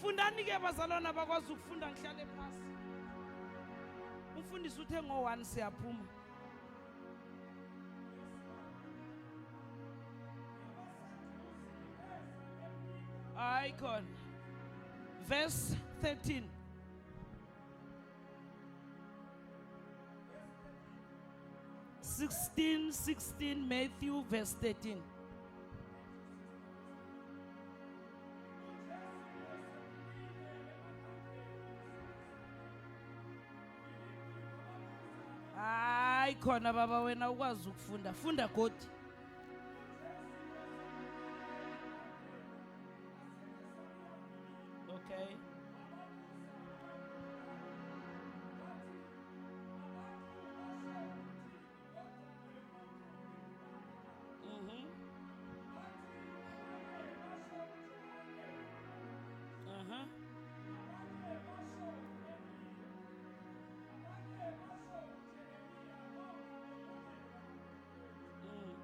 Fundani ke bazalwana bakwazi ukufunda ngihlale phasi. Umfundisi uthe ngo-1 siyaphuma. Hayi khona. Verse 13. 16 16 Matthew verse 13. Hayi khona baba wena ukwazi ukufunda funda godi. Okay. Uh-huh. Mm.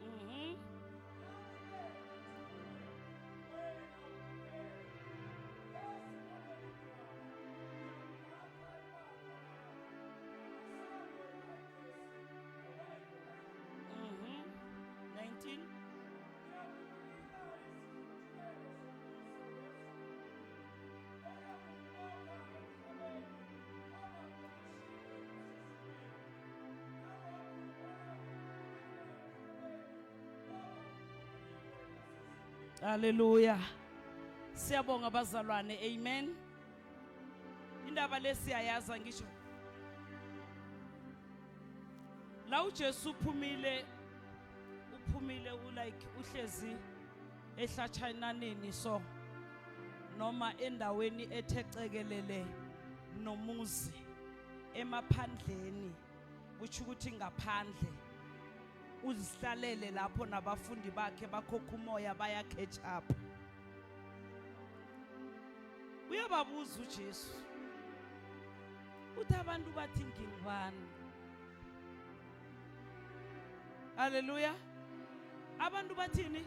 Mhm. Mhm. 19. Hallelujah. Siyabonga bazalwane. Amen. Indaba lesiyayaza ngisho. La uJesu uphumile uphumile ulike uhlezi ehlatshananeni so noma endaweni ethe cekelele nomuzi emaphandleni kusho ukuthi ngaphandle uzihlalele lapho nabafundi bakhe bakhokha umoya baya catch up. Uyababuza uJesu uthi abantu bathi ngingubani? Haleluya. Abantu bathini?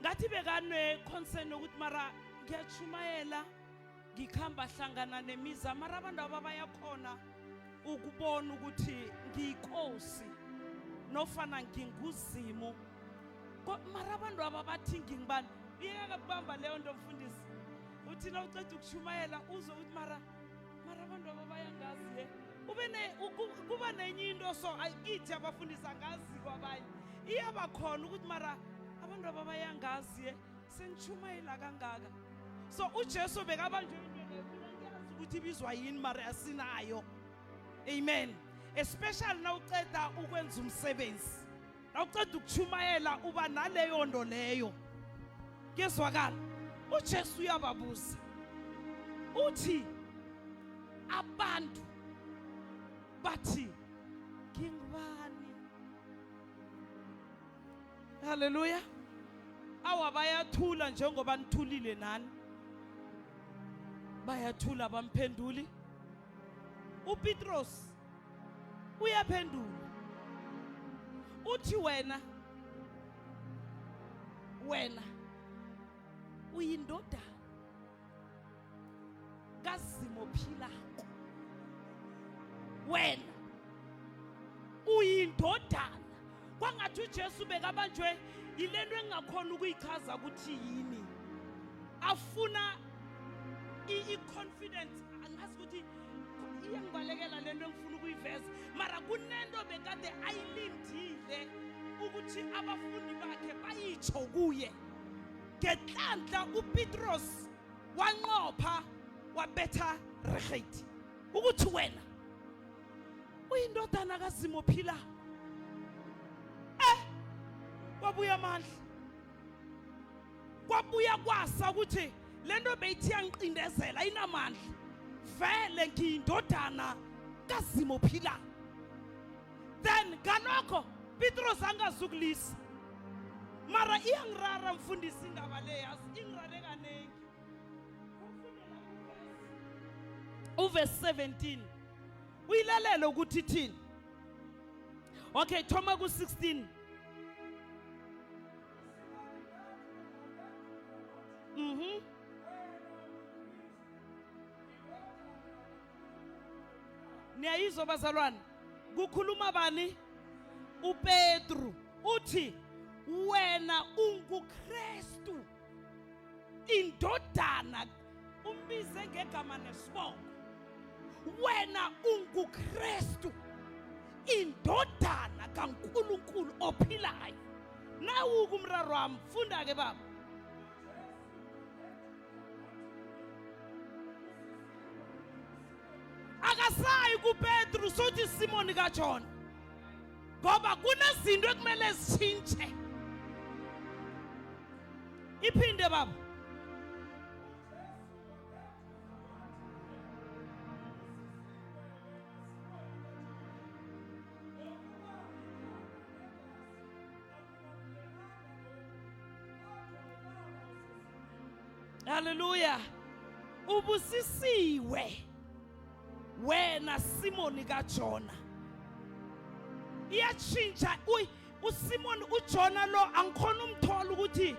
Ngathi bekane concern ukuthi mara ngiyachumayela ngikhamba hlangana nemiza mara abantu aba bayakhona ukubona ukuthi ngiyinkosi nofana nginguzimu. Mara abantu aba bathi ngingubani? Iyeke kubamba leyo nto mfundisi. Uthi nawuceda ukushumayela uzwe ukuthi mara mara abantu aba bayangazi ye. Ube ne kuba nenye into so kithi abafundisi angazi kwabanye. Iyaba khona ukuthi mara abantu aba bayangazi ye sengishumayela kangaka. So uJesu bekabanjwe into leyo mina ngiyazi ukuthi ibizwa yini mara asinayo. Amen. Especially nawuceda ukwenza umsebenzi. Nawuceda ukuchumayela uba naleyo nto leyo. Kuyezwakala. uJesu uyababuza. Uthi abantu bathi ngingubani? Haleluya. Awa bayathula njengoba nithulile nani. Bayathula bamphenduli. uPetros uyaphendula. Uthi wena wena uyindodana kaZimu ophilako. Wena uyindodana. Kwangathi uJesu bekabanjwe yilento engingakhona ukuyichaza ukuthi yini. Afuna i-confidence angazi ukuthi iyangibalekela lento engifuna ukuyiveza mara kunento bekade ayilindile ukuthi abafundi bakhe bayitsho kuye. Ngenhlanhla uPetros wanqopha wabetha regethi ukuthi wena uyindodana kaZimu ophila. Kwabuya amandla. Kwabuya kwasa ukuthi lento beyithi yangiqindezela inamandla, vele ngiyindodana kaZimo ophilayo. Then ngalokho Petros angazukulisa. Mara iyangirara mfundisi indaba le, yazi ingirare kaningi. Uverse 17 uyilalele ukuthi ithini. Okay, thoma ku 16. Niyayizwa bazalwane, kukhuluma bani? uPetru uthi wena unguKristu indodana, umbize ngegama nesibongo. Wena unguKristu indodana kaNkulunkulu ophilayo. Nawuku umraro wami, funda ke baba. Akasayi kuPetru sothi Simoni kaJona, ngoba kunezinto ekumele zitshintshe. Iphinde baba. Haleluya. Ubusisiwe wena Simoni kaJona. Iyatshintsha uSimoni uJona lo, angikhona umthola ukuthi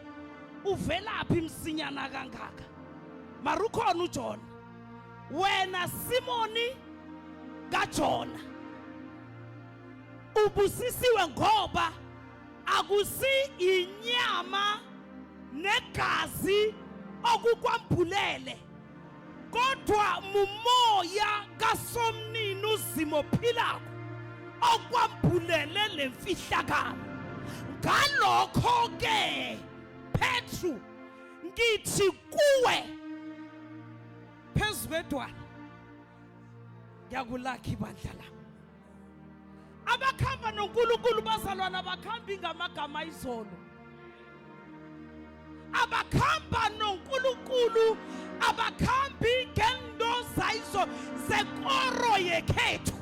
uvelaphi msinyana kangaka. Mara ukhona uJona. Wena Simoni kaJona ubusisiwe ngoba akusi inyama negazi okukwambulele, kodwa mumoya kaSomnini uZimo ophilako okwambulele lemfihlakalo. Ngalokho ke Petru ngithi kuwe, phezu kwedwala ngiyakulakha ibandla lami. Abakhamba noNkulunkulu bazalwana abakhambi ngamagama izolo, abakhamba noNkulunkulu abakhambi ngento zayizo zekoro yekhethu.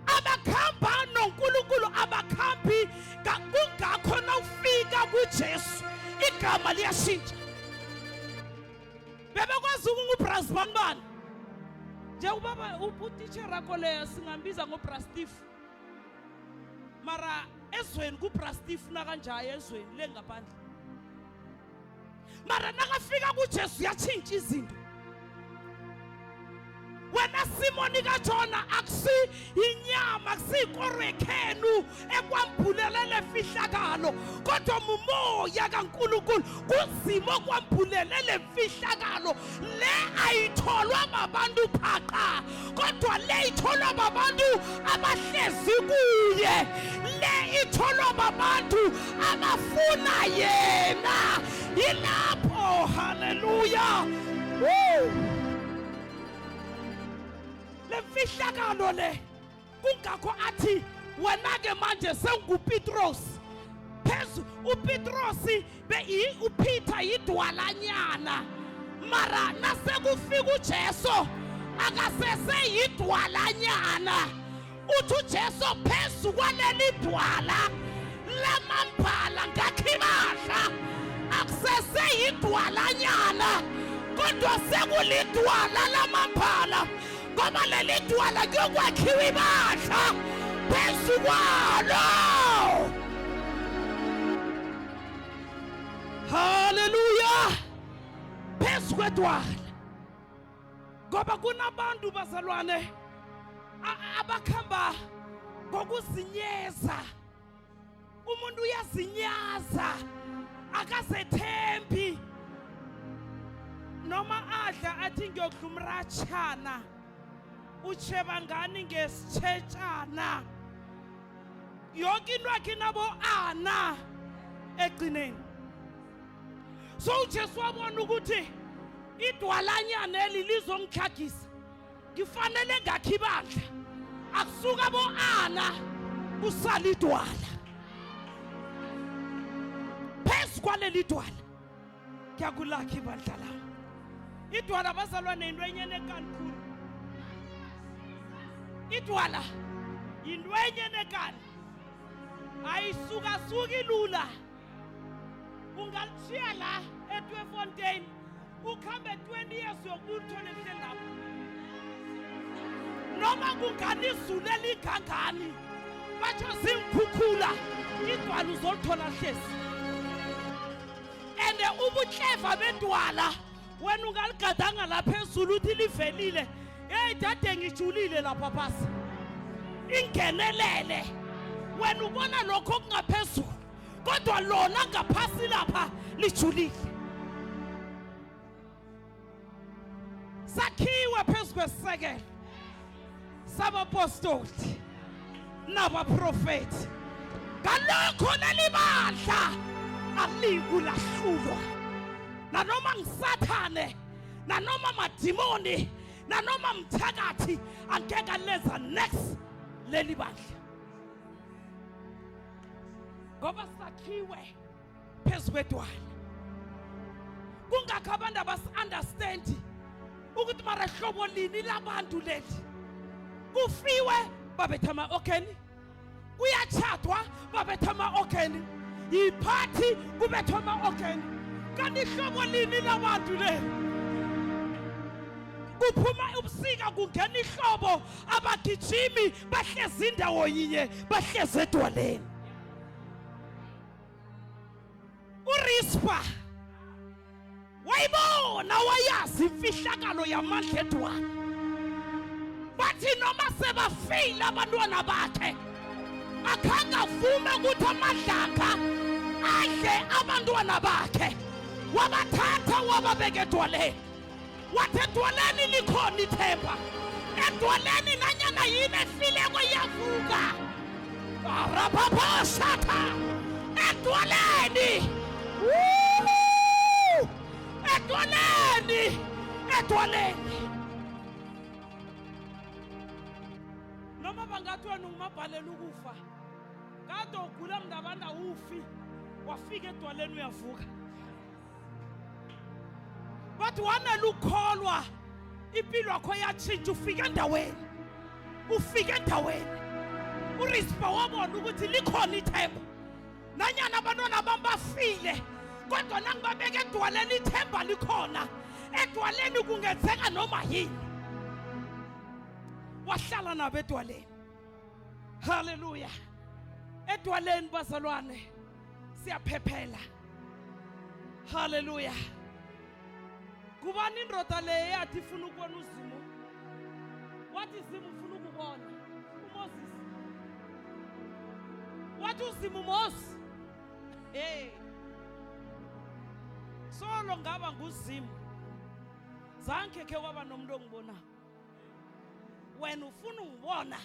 Abakhamba noNkulunkulu abakhambi, kungakho nawufika kuJesu igama liyashintsha. Bebekwazi ukungubras banibani njengoba utitshere akho leyo singambiza ngobrastif, mara ezweni kubrastif nakanjayo ezweni lengaphandle, mara nakafika kuJesu yatshintsha izinto. Wena Simoni kaJona, akusi inyama, akusiyikoro ekhenu ekwambulele lefihlakalo, kodwa mumoya kaNkulunkulu kuzimo okwambulele lemfihlakalo le. Ayitholwa babantu phaqa, kodwa le itholwa babantu abahlezi kuye, le itholwa babantu abafuna yena. Yilapho, haleluya. Woo! Lemfihlakalo le, kungakho athi wena ke manje senguPetros. Phezu uPetrosi be uPeter yidwalanyana, mara nasekufika uJesu akasese yidwalanyana. Uthi uJesu phezu kwaleli dwala lamambala ngakhibahla, akusese yidwalanyana kodwa sekulidwala lamambala, ngoba leli dwala kuyokwakhiwa ibandla phezu kwalo. Haleluya, phezu kwedwala. Ngoba kunabantu bazalwane abakhamba ngokuzinyeza. Umuntu uyazinyaza, akazethembi, noma adla athi ngiyodla umratshana, ucheba ngani ngesitshetshana, yonke into yakhe inabo ana egcineni. So uJesu wabona ukuthi idwalanyana eli lizongitlhagisa, ngifanele ngakhe ibandla. Akusuka bo-ana, kusala idwala. Phezu Phezu kwaleli dwala ngiyakulakha ibandla lami. Idwala bazalwane yinto enye enekani khulu. Idwala yinto enye enekani, ayisukasuki lula. Ungalithiya la eTweefontein ukhambe 20 years uyokubuya uthole lihleli lapho, noma kungani izulu elingangani, batsho ziinkhukhula, idwala uzolithola hlezi. Ende ubutleva bedwala, wena ungaligadanga lapha ezulu uthi livelile, heyi dade, ngijulile lapha phasi, ingenelele. Wena ubona lokho okungaphezulu, kodwa lona ngaphasi lapha lijulile. Sakhiwe phezu kwesisekelo sabapostoli nabaprofethi, ngalokho leli bandla alikulahlulwa nanoma ngisathane, nanoma madimoni, nanoma mthakathi, angeke alenza next leli bandla, ngoba sakhiwe phezu kwedwala. Kungakho abantu abasi-understand ukuthi mara hlobo lini labantu leli. Kufiwe, babetha ama-organ, kuyatshadwa, babetha ama-organ, yiphathi, kubethwa ama-organ, kanti hlobo lini labantu leli? Kuphuma ubusika, kungena ihlobo, abagijimi, bahlezi indawo yinye, bahlezi edwaleni. URispa wayibona, wayazi imfihlakalo yamandla edwala. Bathi noma sebafile abantwana bakhe, akhange avume ukuthi amadlanga adle abantwana bakhe. Wabathatha, wababeka edwaleni, wathi edwaleni likhona ithemba, edwaleni nanyana yini efileko iyavuka. Arababoshatha edwaleni. Woo! Edwaleni, edwaleni, noma bangathi wena ungumabhalela ukufa, kade ugula mntabantu, awufi, wafika edwaleni uyavuka. Bathi wanela ukukholwa, impilo yakho yatshintsha, ufike endaweni, ufike endaweni. URispa wabona ukuthi likhona ithemba, nanyana abantwana bami bafile, kodwa nangibabeka edwaleni ithemba likhona, edwaleni kungenzeka noma yini. Wahlala nabo edwaleni. Haleluya! Edwaleni bazalwane siyaphephela. Haleluya! Kubani indoda le eyathi ifuna ukubona uZimu? Wathi, "Zimu, ufuna ukubona uMoses." Wathi uZimu, "Moses, hey, solo ngaba nguZimu zange khe waba nomuntu ongibona, wena ufuna ungibona?"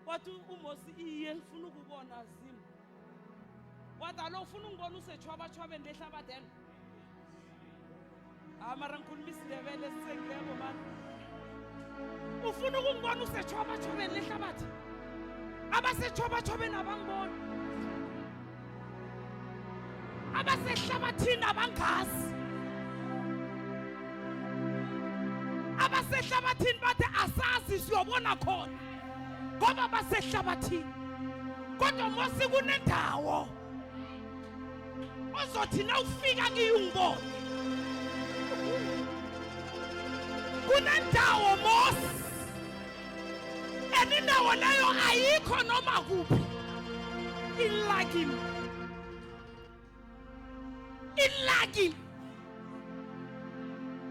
Wathi uMosi, "Iye, ngifuna ukubona, Zimu." Wathi, "Alo ufuna ungibona usechwabachwabeni lehlabathelo?" Ah, mara ngikhuluma isiNdebele esisengileko mani. Ufuna ukungibona usechwabachwabeni lehlabathi? Abasechwabachwabeni abangiboni, abasehlabathini abangazi, abasehlabathini bathi asazi, siyobona khona, ngoba basehlabathini. Kodwa Mosi, kunendawo ozothi nawufika kiyo ungibone. Kunendawo Mosi, and indawo leyo ayikho noma kuphi, ilakini, ilakini.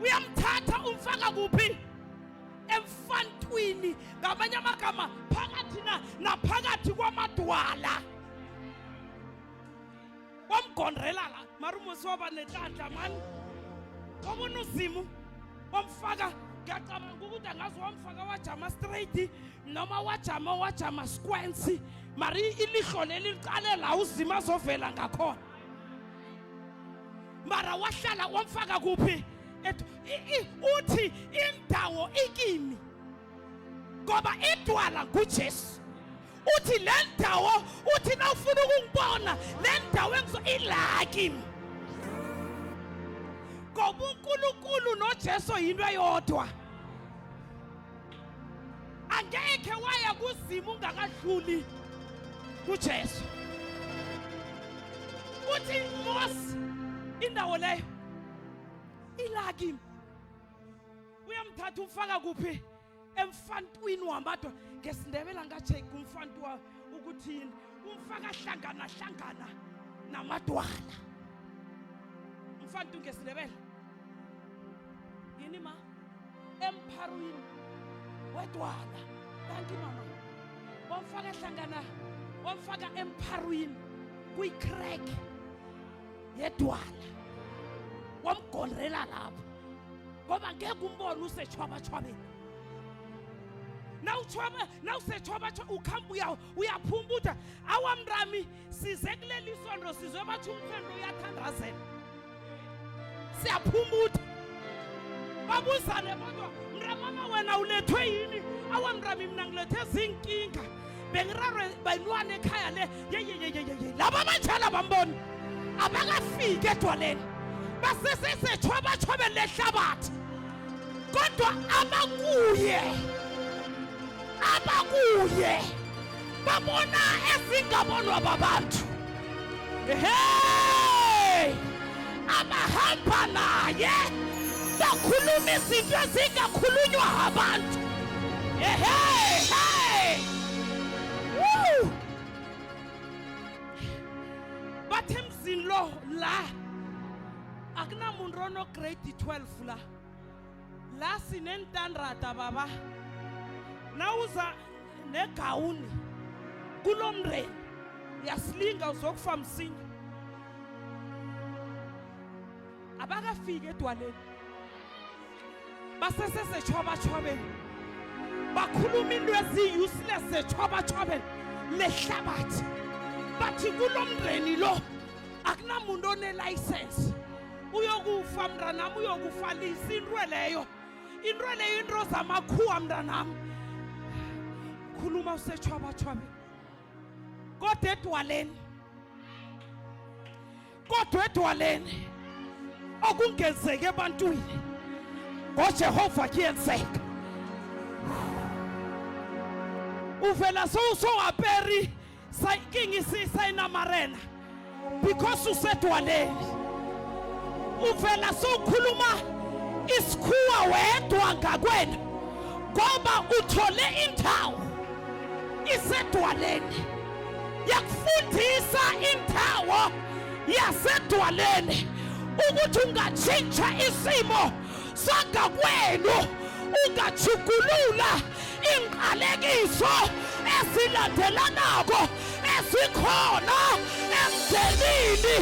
Uyamthatha, umfaka kuphi? Emfantwini, ngamanye amagama phakathi na naphakathi kwamadwala, wamgondrela la. Mara uMosi waba nenhlanhla mani, wabona uZimu, wamfaka. Ngiyacabanga ukuthi angazi wamfaka wajama straight noma wajama squints, mara ilihlo leli liqale la uZimu azovela ngakhona. Mara wahlala, wamfaka kuphi? Uthi indawo ikimi, ngoba idwala nguJesu. Uthi le ndawo, uthi nawufuna ukungibona le ndawo engizo ila kimi. Ngoba uNkulunkulu noJesu yinto eyodwa. Angekhe waya kuZimu ungakadluli kuJesu. Uthi Mose, indawo leyo ila kimi. Uyamthatha umfaka kuphi? Emfantwini wamadoda. NgesiNdebele angatsheki umfantu ukuthi yini. Umfaka hlangana hlangana namadwala. Umfantu ngesiNdebele yini ma? Empharwini wedwala. Thank you mama. Wamfaka hlangana, wamfaka empharwini kuyi-crack yedwala, wamgondrela lapho, ngoba ngeke umbone usetshwabatshwabeni. Nawutshwaba, nawusetshwabatshwa, ukhamba uyaphumbuda. Awamrami, size kuleli sondo, sizwe bathi umfendo uyathandazela, siyaphumbuda. Babuzane bodwa, mramama wena ulethwe yini? Awamrami, mina ngilethe zinkinga, bengirarwe bayilwane ekhaya le. Yeyeyeyeye, laba abanjalo bambona abakafiki edwaleni, basesesetshwabatshwabeni lehlabathi, kodwa abakuye, abakuye babona esingabonwa babantu. Hey, abahamba naye bakhuluma izinto ezingakhulunywa abantu. Hey, hey. Woo! Bathi emzini lo la akunamuntu ono grade 12 la. La sinentandrada baba. Nawuza negawuni kulomndeni uyasilinga, uzokufa msinya. Abakafiki edwaleni, basesesetshwabatshwabeni, bakhuluma into eziyi-useless zetshwabatshwabeni lehlabathi. Bathi kulo mndeni lo akunamuntu onelayisensi, uyokufa mntanami, uyokufa. Lisa into leyo, into leyo, into zamakhuwa mntanami. Khuluma usetshwabatshwabeni, kodwa edwaleni, kodwa edwaleni okungenzeka ebantwini ngoJehova kuyenzeka. Uvela sowusowaperi kingi sayinamarena because usedwaleni. Uvela sowukhuluma isikhuwa wedwa ngakwena, ngoba uthole indawo isedwaleni yakufundisa indawo yasedwaleni ukuthi ungatshintsha isimo sangakwenu, ungajugulula inqalekiso ezilandelanako ezikhona emndenini.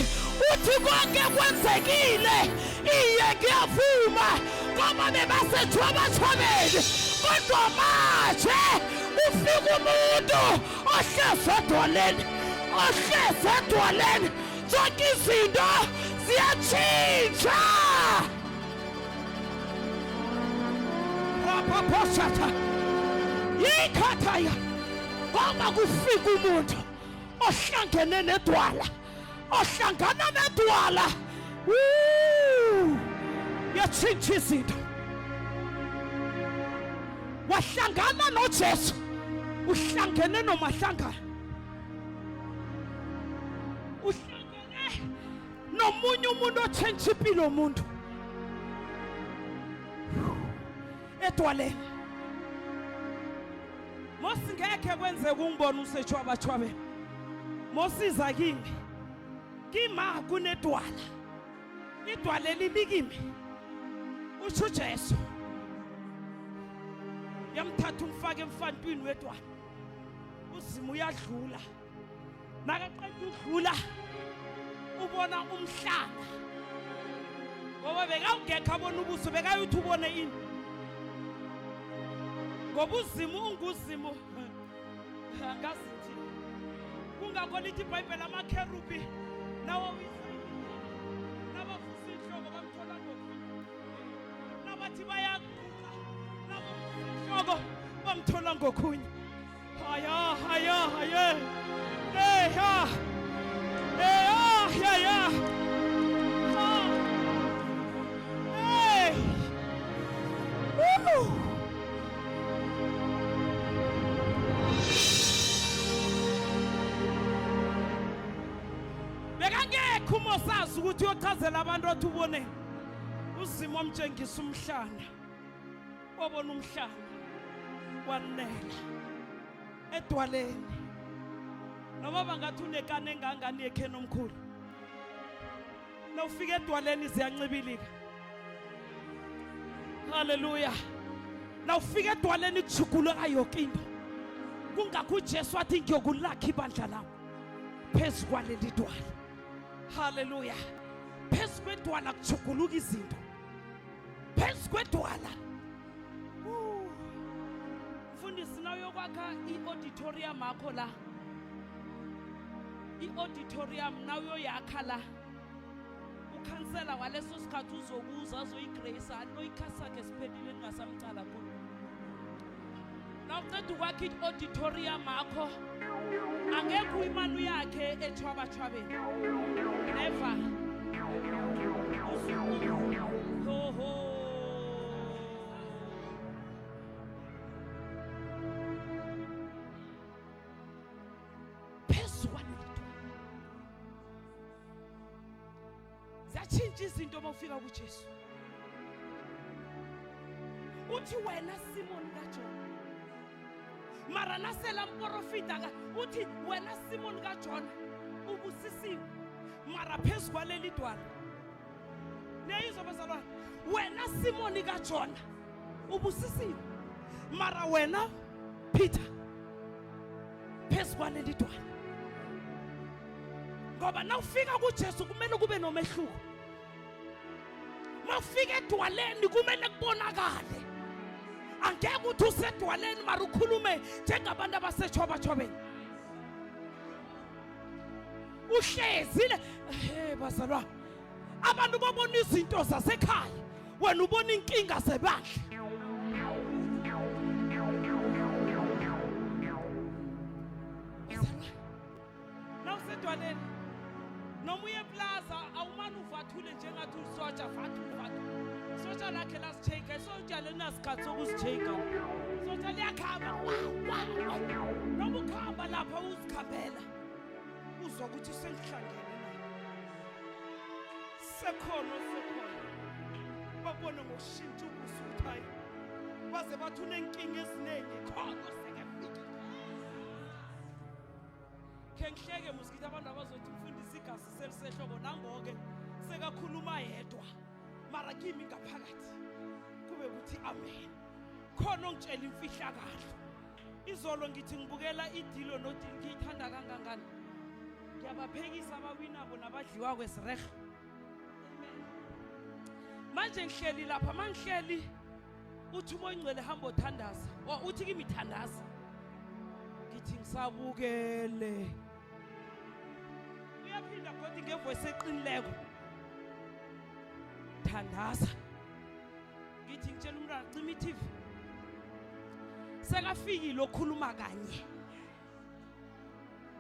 Uthi konke kwenzekile, iye kuyavuma, ngoba bebasethwabathwabeni, kodwa manje ufika umuntu ohlezi edwaleni, ohlezi edwaleni, zonke izinto ziyatshintsha. Rapaposhatha yikhathaya, ngoba kufika umuntu ohlangene nedwala, ohlangana nedwala, yatshintsha izinto. Wahlangana noJesu, uhlangene nomahlangana, uhlangene nomunye umuntu otshentsha impilo yomuntu edwaleni. Mosi ngekhe kwenzeka ungibona usetshwabatshwabeni. Mosiza kimi, kima kunedwala, idwala elilikimi, usho uJesu. Yamthatha umfake emfantwini wedwala. Uzima uyadlula, nakaqeda udlula ubona umhlanga, ngoba bekawungekho abona ubuso, bekayuthi ubone ini, ngoba uzimu unguzimu angazithi. Kungakho lithi iBhayibheli amakherubi nawo nabavusa inhloko bamthola ngokhunye, nabathi bayaguqa nabavusa inhloko bamthola ngokhunye. Aya, aya, aya. Hey, ha. Hey, ah, ya, ya. Ah. Hey. Woo. Bekangekho uMosazi ukuthi uyochazela abantu athi ubone uzimo omtshengisa umhlana wabona umhlana wanela edwaleni noma bangathi unekani engangani ekheni omkhulu nawufika edwaleni ziyancibilika haleluya nawufika edwaleni kujuguluka yoke into kungakho uJesu wathi ngiyokulakha ibandla lami phezu kwaleli dwala haleluya phezu kwedwala kujuguluka izinto phezu kwedwala mfundisi nawuyokwakha i-auditorium akho la i-auditorium nawuyoyakha la ukhansela waleso sikhathi uzokuza azoyigreyisa anoyikhasi sakhe siphelile ningasamcala khona nawuceda ukwakha i-auditorium akho angekho uyimani uyakhe echwabatshwabeni never ho ho phezu kwaleli dwala ziyatshintsha izinto uma ufika kuJesu uthi wena Simon kaJona mara nasela mporofita ka uthi wena Simon kaJona ubusisiwe mara phezu kwaleli dwala niyayizwa bazalwane wena Simon kaJona ubusisiwe mara wena Peter phezu kwaleli dwala ngoba nawufika kuJesu kumele kube nomehluko mawufika edwaleni kumele kubonakale angeke uthi usedwaleni mara ukhulume njengabantu abasetshwabatshwabeni uhlezi le hey bazalwane abantu babona izinto zasekhaya wena ubona inkinga zebandla nawusedwaleni noma uye eplaza awumane uvathule njengathi usotsha vathu vathu sotsha lakhe lasijeyika isotsha linasikhathi sokuzijeyika sotsha liyakhamba noma ukuhamba lapha uzikhambela uzwa ukuthi sengihlangene naye sekhona osekhona babone ngokushintsha ubuso ukuthi hayi baze bathi unenkinga eziningi khona osekefikile khe ngihleke muskithi abantu abazothi mfundisi igazi selisehloko nangoke sekakhuluma yedwa mara kimi ngaphakathi kube kuthi amen khona ongitshela imfihlakalo izolo ngithi ngibukela idilo nodilo ngiyithanda kangangani ngiyabaphekisa abawinako nabadliwako esirehe amen manje ngihleli lapha mangihleli uthi umoya ingcwele hamba othandaza uthi kimi thandaza ngithi ngisabukele uyaphinda godi ngevoice eqinileko thandaza ngithi ngitshela umntwana cima i-tv sekafikile okhuluma kanye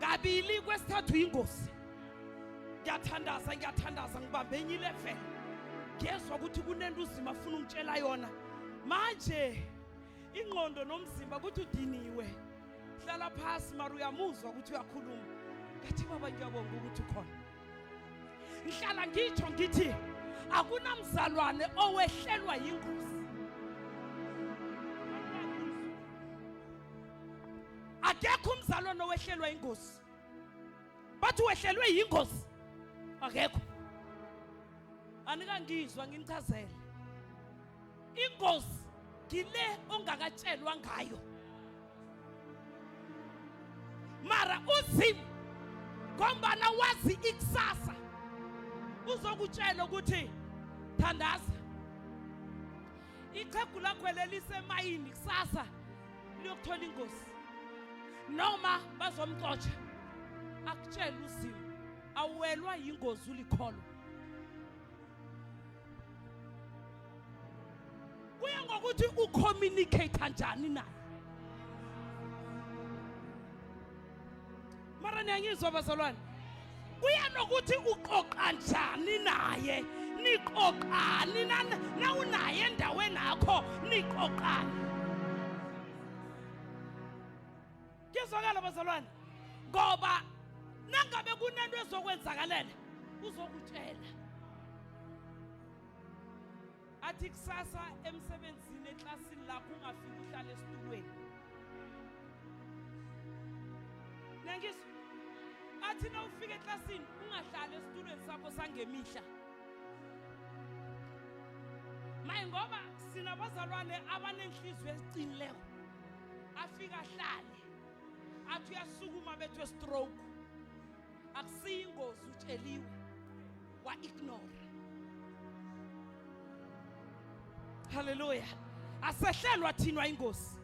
kabili kwesithathu yingozi ngiyathandaza ngiyathandaza ngibambe enye ilevel ngiyezwa ukuthi kunento uzima afuna ungitshela yona manje ingqondo nomzimba ukuthi udiniwe hlala phasi mara uyamuzwa ukuthi uyakhuluma ngathi baba ngiyabonga ukuthi ukhona ngihlala ngitsho ngithi akunamzalwane owehlelwa yingozi akekho umzalwane owehlelwa ingozi bathi wehlelwe yingozi akekho anikangizwa nginichazele ingozi ngile ongakatshelwa ngayo mara uzimu ngombana wazi ikusasa uzokutshela ukuthi thandaza ichegu lakho lelisemayini kusasa liyokuthola ingozi noma bazomxotsha akutshele uzimu awelwa yingozi ulikholwa kuya ngokuthi ucommunicate njani naye Mara niyangizwa bazalwane? Kuya nokuthi uqoqa njani naye, niqoqani nawunaye endaweni yakho, niqoqani. Kuyezwakala bazalwane? Ngoba nangabe kunento ezokwenzakalela uzokutshela. Athi kusasa emsebenzini eklasini lakho ungafiki uhlale esitulweni. Niyangizwa? Athi na ufika eklasini ungahlali esitulweni sakho sangemihla. Maye ngoba sinabazalwane abanenhliziyo eziqinileko. Afika ahlale. Athi uyasukuma bethwe stroke. Akusiyingozi utsheliwe. Wa ignore. Hallelujah. Asehlelwa thinwa ingozi.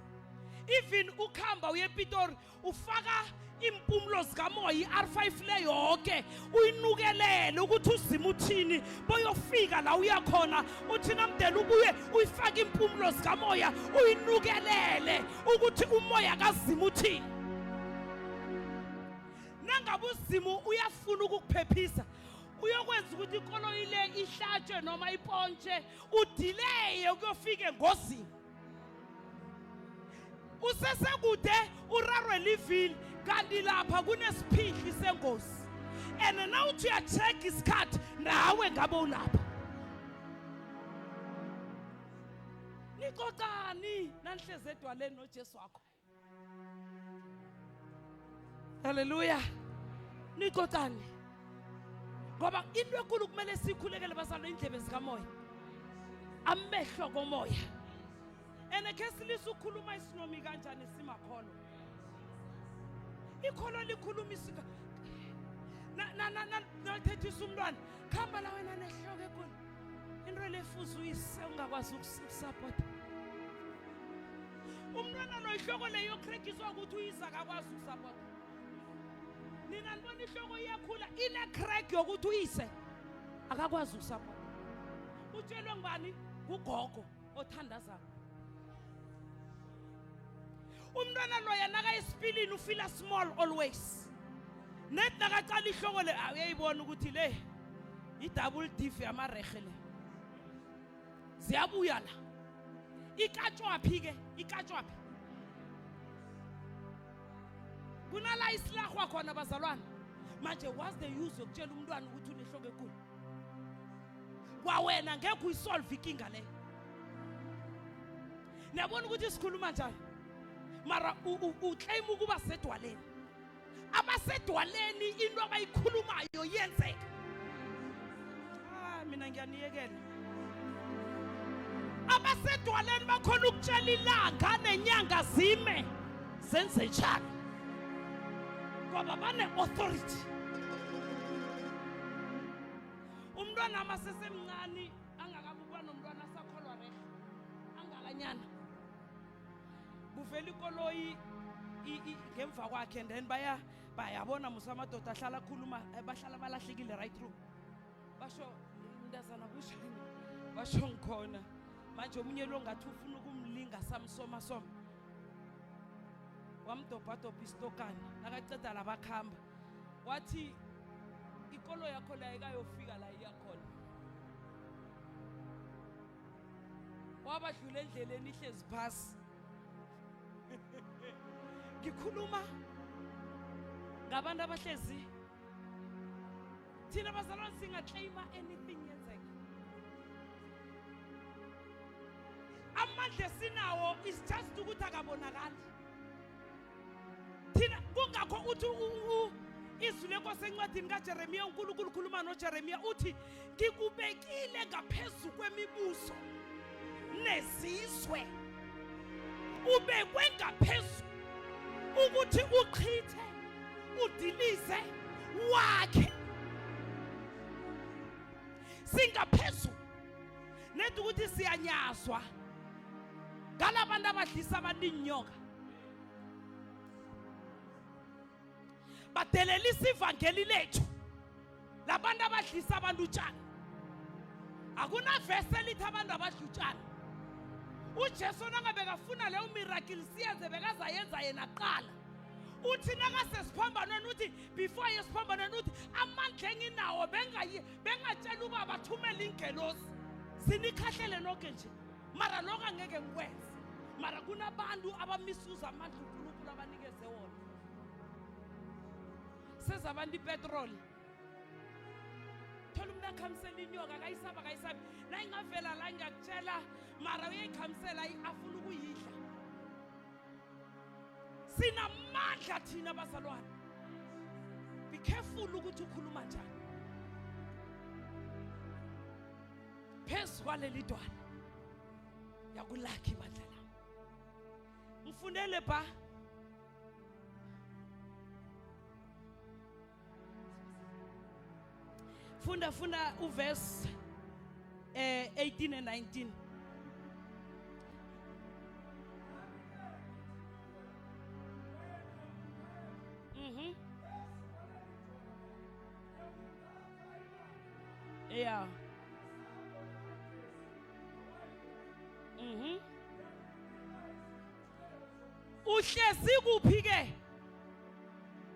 Even ukhamba uye ePitori ufaka impumulo zikamoya i-R5 le yonke uyinukelele ukuthi uzima uthini boyofika la uya khona uthi namdela ubuye uyifake impumulo zikamoya uyinukelele ukuthi umoya kazima uthini. Nangabe uzimu uyafuna ukukuphephisa uyokwenza ukuthi ikoloyi le ihlatshwe noma ipontshe udileye ukuyofika engozini. Usesekude urarwe livili kanti lapha kunesiphihli sengozi and nawuthi uya-check isikhathi nawe ngabe ulapha. Nixoxani nanihlezi edwaleni noJesu wakho? Haleluya. Nixoxani ngoba into enkulu kumele sikhulekele bazalwane indlebe zikamoya, amehlo komoya. Ene khe silisa ukukhuluma isinomi kanjani simakholo. Ikholo likhuluma isika nalithethisa umntwana khamba la wena nehloko enkulu into lefuza uyise ungakwazi ukusapota umntwana lo. Ihloko leyo krekiswa ukuthi uyise akakwazi ukusapota. Nina nibona ihloko iyakhula ine-crack yokuthi uyise akakwazi ukusapota. Utshelwe ngubani? Ngugogo othandazako. Umntwana loya nakayesipilini ufila small always. Net nakacala ihloko le uyayibona ukuthi le i-double diff yamarehe le ziyabuya la. Ikatshwaphi ke? Ikatshwaphi? Kunala isilahwa khona bazalwane. Manje what's the use yokutshela umntwana ukuthi unehloko enkulu? Kwawena ngekho uyisolve inkinga leyo. Niyabona ukuthi sikhuluma njani? Mara uclaim ukuba sedwaleni. Abasedwaleni into abayikhulumayo yenzeka. Ah, mina ngiyaniyekela. Abasedwaleni bakhona ukutshela ilanga nenyanga zime zenze njalo ngoba bane-authority. Umntwana amasesemncane angakabukuba nomntwana asakholwa rehe angakanyana kuvela ikoloyi ngemva kwakhe and then baya bayabona musa amadoda ahlala akhuluma, bahlala balahlekile right through. Basho mntazana kushani? Basho ngikhona. Manje omunye lo ngathi ufuna ukumlinga samsoma soma, wamdobhadobha isitokana nakaceda labakhamba wathi ikolo yakho la ikayofika la iyakhona. Wabadlula endleleni ihlezi phasi. Ngikhuluma ngabantu abahlezi. Thina bazalwane singaclaima anything yenzeka. Amandla esinawo is just ukuthi akabonakali thina. Kungakho uthi izwi lenkosi encwadini kaJeremiya, uNkulunkulu ukhuluma noJeremiya uthi ngikubekile ngaphezu kwemibuso nezizwe. Ubekwe ngaphezu ukuthi uchithe, udilize, wakhe. Singaphezulu nedi ukuthi siyanyazwa ngalabantu abadlisa abantu inyoka, badelelisa ivangeli lethu. Labantu abadlisa abantu utshani, akunavesi elithi abantu abadla utshani. UJesu nangabe kafuna leyo miracle siyenze bekazayenza yena kuqala. Uthi nakasesiphambanweni, uthi before yesiphambanweni, uthi amandla enginawo bengayi bengatshela ubaba thumela ingelosi sinikhahlele nonke nje, mara lokho angeke ngikwenze. Mara kunabantu abamisuza amandla uNkulunkulu abanikeze wona. Seza abantu ipetroli, thola umuntu akhamisela inyoka, akayisaba, akayisabi. La ingavela la, ngiyakutshela, mara uyayikhamisela, afuna ukuyidla. Sinamandla thina bazalwane. Be careful ukuthi ukhuluma njani. Phezu kwaleli dwala yakulakha ibandla lami. Ngifundele ba funda, funda uverse 18 and 19. Yeah. Uhlezi kuphi ke?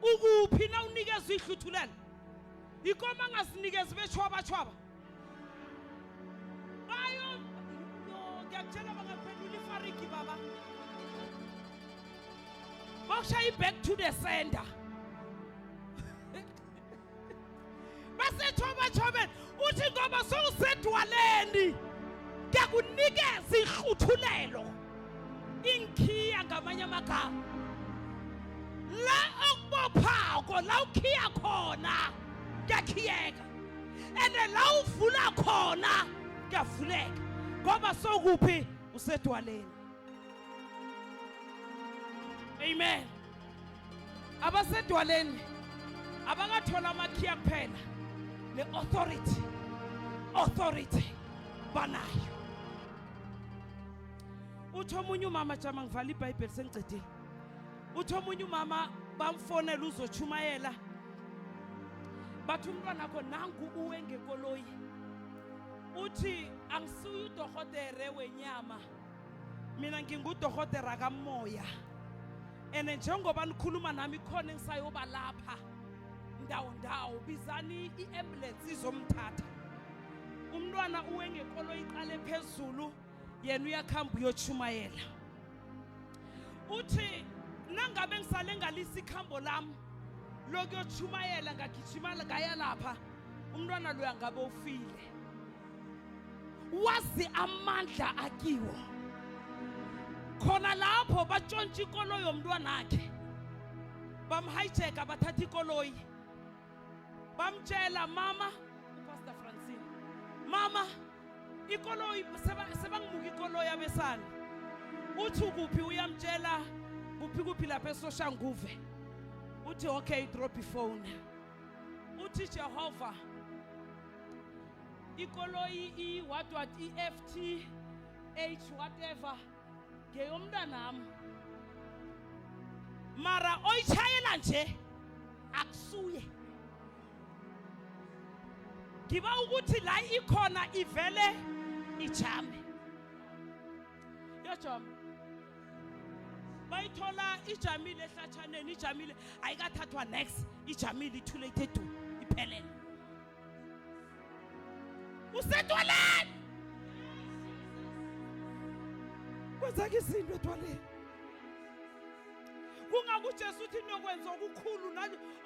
Ukuphi na unikezwe ihluthulelo? Ikoma angasinikezi beshwaba shwaba. Bayo no, ngiyakutshela, bangaphendula ifariki baba. Bakushaya i-back to the sender. Basethobachobeni, uthi ngoba sowusedwaleni kuyakunikeza ihluthulelo, inkhiya ngamanye amagama. La okubophako, la ukhiya khona kuyakhiyeka, and la uvula khona kuyavuleka, ngoba sokuphi? Usedwaleni. Amen. Abasedwaleni abakathola amakhiya kuphela, ne-authority, authority banayo. Uthi omunye umama, jama ngivala iBhayibheli, sengicedile. Uthi omunye umama bamfonela uzochumayela, bathi umntwana wakho nangu uwe ngekoloyi. Uthi angisuye udohotere wenyama mina, ngingudohotera kamoya, ene njengoba nikhuluma nami khona engisayoba lapha ndawo ndawo, bizani i-ambulance izomthatha umntwana. Uwe ngekoloyi iqale phezulu, yena uyakhamba uyochumayela. Uthi nangabe ngisale ngalisa ikhambo lami lokuyochumayela, ngagijima ngaya lapha, umntwana loya ngabe ufile. Wazi amandla akiwo. Khona lapho batshontsha ikoloyi yomntwanakhe, bamhijacka, bathatha ikoloyi. Bamtshela, mama, uPastor Francine, mama, ikoloyi sebangimuka ikoloyi abesana. Uthi ukuphi? Uyamtshela kuphi kuphi lapha eSoshanguve. Uthi okay, drop ifone. Uthi Jehova, ikoloyi i what what EFT H whatever ngeyomntanami, mara oyitshayela nje akusuye. Ngiba ukuthi la ikhona ivele ijame, yajama. Bayithola ijamile ehlatshaneni, ijamile, ayikathathwa next, ijamile, ithule, ithe du, iphelele. Usedwaleni, kwenzeka izinto edwaleni. Kungakujesu uthi niyokwenza okukhulu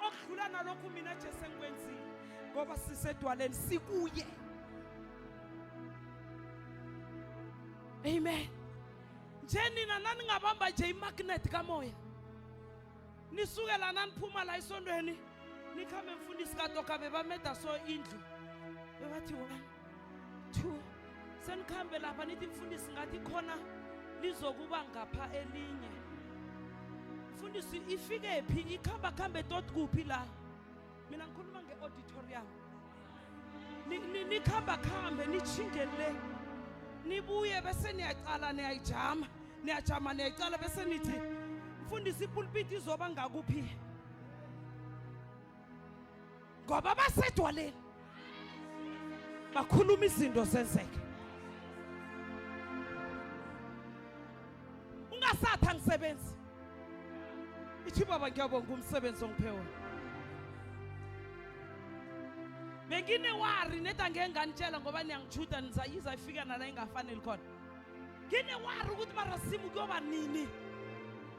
okudlula nalokhu mina Jesu engikwenzile, ngoba sisedwaleni, sikuye. Amen. Nje nina naningabamba nje imagnet kamoya, nisuke la, naniphuma la esondweni, nikhambe, mfundisi katoka, bebameda so indlu, bebathi 1 2, senikhambe lapha, nithi mfundisi ngathi khona lizokuba ngapha elinye. Mfundisi, ifike phi? Ikhamba khambe tot kuphi la? Mina ngikhuluma nge-auditorium. Nikhamba khambe, nichinge le, nibuye, bese niyacala, niyayijama, niyajama, niyayicala, bese nithi mfundisi ipulpiti izoba ngakuphi? Ngoba basedwaleni, bakhuluma izinto zenzeke. Ungasathi angisebenzi. Ithi baba ngiyabonga umsebenzi ongiphe wona. Bengine-worry neda ngeke nganitshela ngoba niyangijuda nizayiza ifika nala ingafaneli khona. Ngine-worry ukuthi mara simu kuyoba nini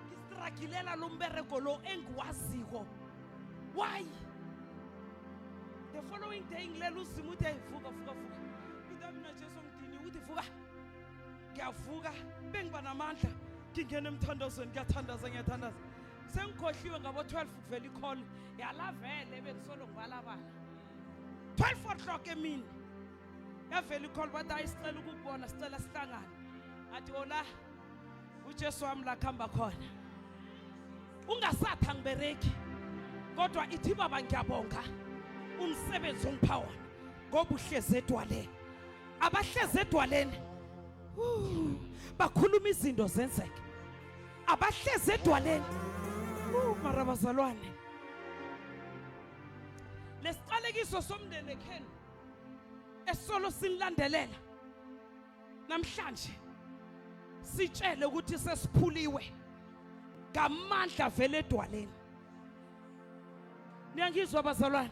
ngistragilela lo mberego lo engiwaziko. Why? The following day ngilela uZimu uthi hey vuka vuka vuka. Ngithi mina Jesu ngidiniwe uthi vuka. Ngiyavuka bengiba namandla ngingena emthandazweni ngiyathandaza ngiyathandaza. Sengikhohliwe ngabo 12 kuvela i-call yalavele bengisolo ngibalabala. 12 o'clock emini yavela i-call bathi hayi sicela ukukubona sicela sihlangane. Athi ola uJesu wami la khamba khona. Ungasathi angibereki kodwa ithi baba ngiyabonga umsebenzi ongipha wona ngoba uhlezi edwaleni. Abahlezi edwaleni bakhuluma izinto zenzeke. Abahlezi edwaleni mara bazalwane, lesiqalekiso somndeni ekhenu esolo sinilandelela namhlanje sitshele ukuthi sesiphuliwe ngamandla vele edwaleni. Niyangizwa bazalwane?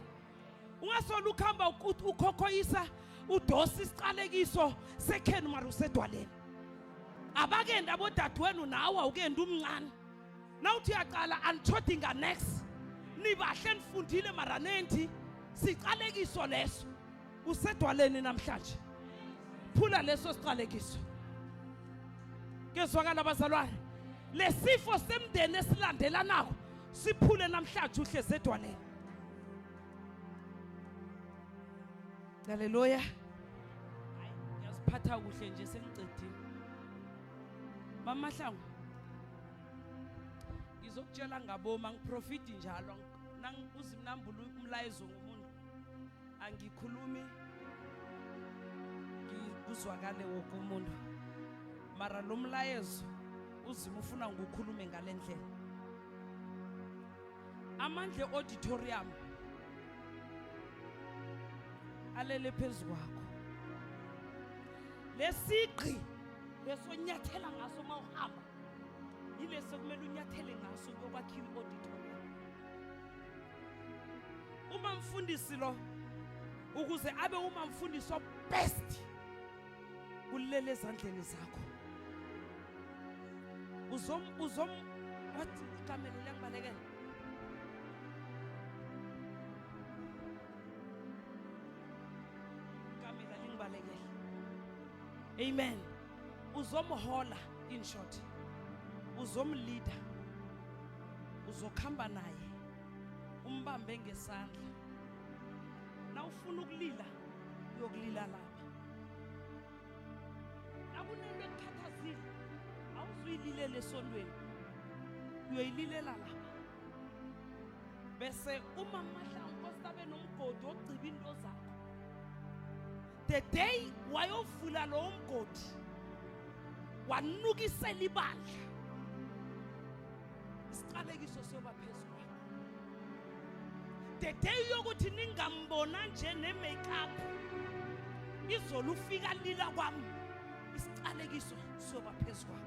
Ungasola ukuhamba ukhokhoyisa udosa isiqalekiso sekhenu mara usedwaleni. Abakendi abodadewenu nawe awukendi umncane. Nawuthi uyaqala anithodi nganex, nibahle nifundile mara nendi siqalekiso leso. Usedwaleni namhlanje, phula leso siqalekiso. Kezwakala bazalwane, lesifo semndeni esilandelanako siphule namhlanje uhlezi edwaleni. Haleluya. Hayi ngiyaziphatha kuhle nje sengicedile. Mamahlangu, ngizokutshela ngaboma ngiprofiti njalo uzimnambula umlayezo ngomuntu angikhulumi ngikuzwakale woke umuntu mara lo mlayezo uzima ufuna ngukhulume ngale ndlela. Amandla auditorium alele phezu kwakho, lesigqi lesonyathela ngaso uma uhamba yilesi okumele unyathele ngaso kuyokwakhiwa i-auditorium. Uma mfundisi lo ukuze abe uma mfundisi best kulele ezandleni zakho. Uzom uzom what ikamelo liyangibalekela. Ikamela lingibalekela. Amen. Uzomhola in short. Uzomleader. Uzokhamba naye. Umbambe ngesandla. Nawufuna ukulila uyokulila lapha. Nakunento ekukhathazile awuzuyililela esondweni, uyoyililela lapha. Bese uma Mahlangu kosabe nomgodi ogciba into zakho, the day wayovula lowo mgodi wanukisela ibandla, isiqalekiso siyoba phezu kwakho. The day yokuthi ningambona nje ne-makeup izolo ufika lila kwami, isiqalekiso siyoba phezu kwakho.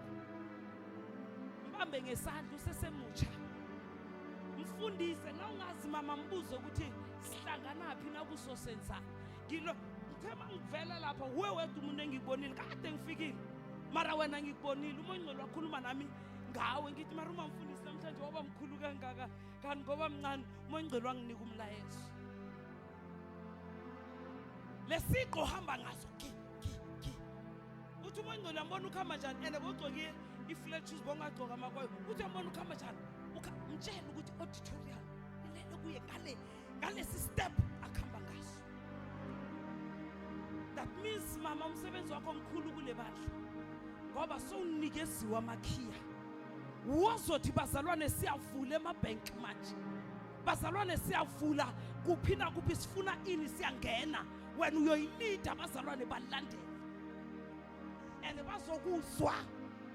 Mbambe ngesandla usesemutsha, mfundise. Nawungazi mama, mbuze ukuthi sihlanganaphi nakusosenzani. Ngilo ngithe mangivela lapha wuwe wedwa umuntu engikubonile kade ngifikile, mara wena ngikubonile. Uma ungcwele wakhuluma nami ngawe, ngithi mara uma mfundisi namhlanje waba mkhulu kangaka kanti ngoba mncane. Uma ungcwele wanginika umlayezo, lesiqo uhamba ngaso gi gi gi. Uthi uma ungcwele uyambona ukuhamba njani and bogcoke i-flat shoes, bongagcoka amakwayo. Uthi uyambona ukuhamba njani, mtshele ukuthi auditorium ilele kuye ngale ngalesi step akuhamba ngaso. That means mama umsebenzi wakho omkhulu kule bandla ngoba sowunikeziwe amakhiya wozothi bazalwane siyavula emabhenki manje, bazalwane siyavula kuphi nakuphi, sifuna ini siyangena. Wena uyoyilida abazalwane balandele and bazokuzwa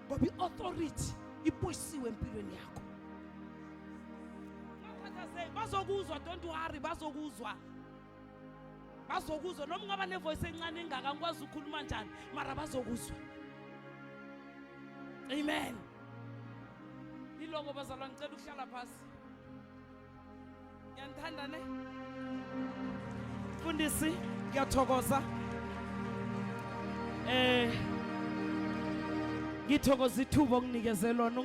ngoba i-authority ibuyisiwe empilweni yakho. Ungakhathazeki, bazokuzwa, don't worry, bazokuzwa, bazokuzwa. Noma ungaba nevoice encane engaka ngikwazi ukukhuluma njani, mara bazokuzwa. Amen. Kiloko bazalwane, ngicela ukuhlala phasi. Ngiyanithanda ne. Mfundisi, ngiyathokoza. Ngithokoza ithuba onginikeze lona.